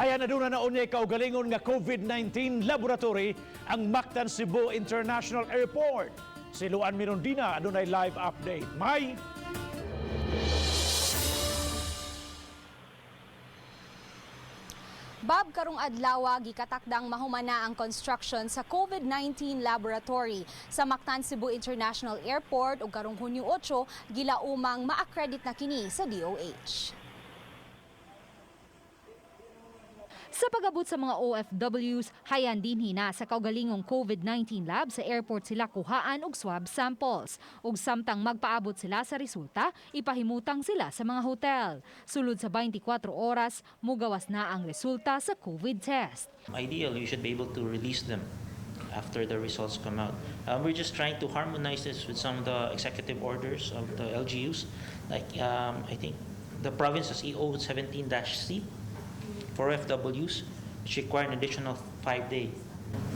Hayan aduna na unyay kaugalingon nga COVID-19 laboratory ang Mactan Cebu International Airport. Si Luan Mirondina adunay live update. May Bob, karong adlaw gikatakdang mahumana ang construction sa COVID-19 laboratory sa Mactan Cebu International Airport ug karong Hunyo 8 gilaumang ma-accredit na kini sa DOH. Sa pag-abot sa mga OFWs, hayan dinhi na sa kaugalingong COVID-19 lab sa airport sila kuhaan og swab samples. Ug samtang magpaabot sila sa resulta, ipahimutang sila sa mga hotel. Sulod sa 24 oras, mugawas na ang resulta sa COVID test. Ideally, you should be able to release them after the results come out. We're just trying to harmonize this with some of the executive orders of the LGUs. Like, I think the province is EO 17-C for FWs, which require an additional 5 day.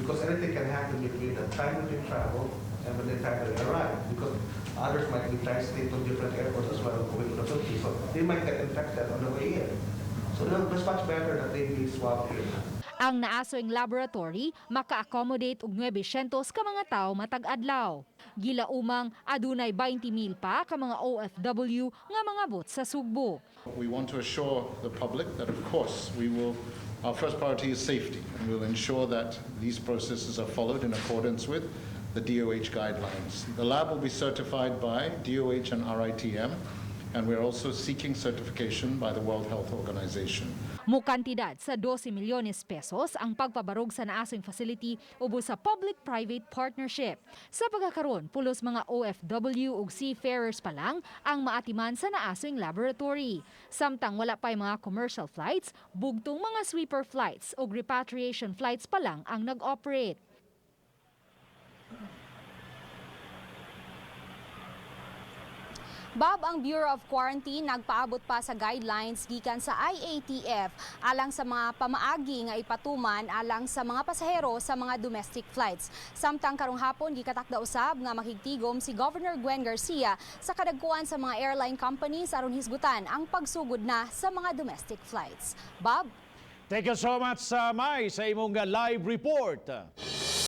Because anything can happen between the time that they travel and when the time that they arrive, because others might be transiting to different airports as well going to the Philippines, so they might get infected on the way in. So it's much better that they be swabbed here. Ang naasoing laboratory maka-accommodate og 900 ka mga tawo matag adlaw. Gilaumang adunay 20,000 pa ka mga OFW nga mangabot sa Sugbo. We want to assure the public that, of course, our first priority is safety, and we'll ensure that these processes are followed in accordance with the DOH guidelines. The lab will be certified by DOH and RITM, and we're also seeking certification by the World Health Organization. Mukantidad sa 12 milyones pesos ang pagpabarog sa naasoing facility ubos sa public-private partnership. Sa pagkakaron, pulos mga OFW ug seafarers pa lang ang maatiman sa naasoing laboratory. Samtang wala pa'y mga commercial flights, bugtong mga sweeper flights ug repatriation flights pa lang ang nag-operate. Bob, ang Bureau of Quarantine nagpaabot pa sa guidelines gikan sa IATF alang sa mga pamaagi nga ipatuman alang sa mga pasahero sa mga domestic flights. Samtang karong hapon gikatakda usab nga makigtigom si Governor Gwen Garcia sa kadagkuan sa mga airline companies aron hisgutan ang pagsugod na sa mga domestic flights. Bob? Thank you so much, May, sa imong live report.